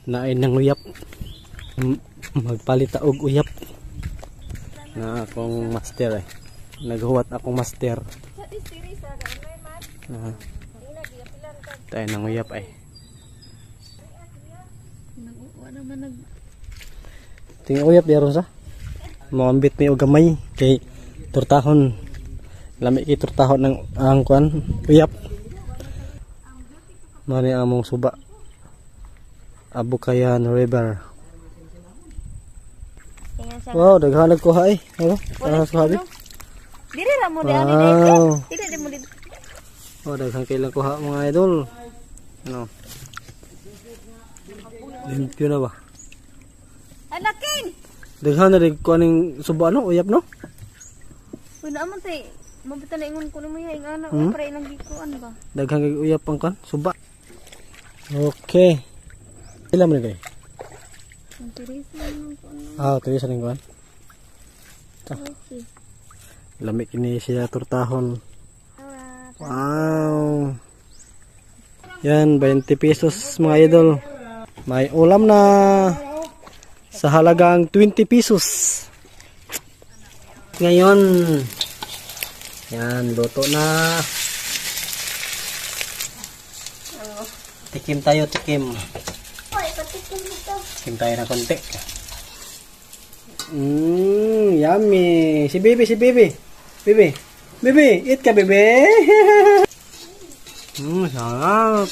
Naay nang uyap. Magpalit og uyap. Na akong master eh. Naghuwat akong master. Ah. Tayo nang uyap ay. Wala man nag Tingin uyap diron sa. Moambit mi og gamay kay tortahon. Lami kay tortahon ng ang kuan uyap. Mani among suba. Abukayan River. Wow, daghan nagkuha eh. Ano? Daghan kuha bi. Dili ra mo di ani. Dili di mo di. Oh, daghan kay lang kuha, mga idol. Ano? Limpyo na ba? Ala king. Daghan na rin kuha ning suba no, uyap no? Wala man tay. Mabita na ingon ko nimo ya ing ana para ilang gikuan ba. Daghan kay uyap ang kan, suba. Okay. Ilan mo ni kay? Ang Teresa nang kuan. Ah, tuyo sa lingkuan. Okay. Lami kini siya tortahon. Wow. Yan, 20 pesos, mga idol. May ulam na sa halagang 20 pesos. Ngayon, yan, luto na. Tikim tayo, tikim. Tikim tayo ng konti. Yummy. Si baby, si baby. Baby. Baby, eat ka, baby. Sarap.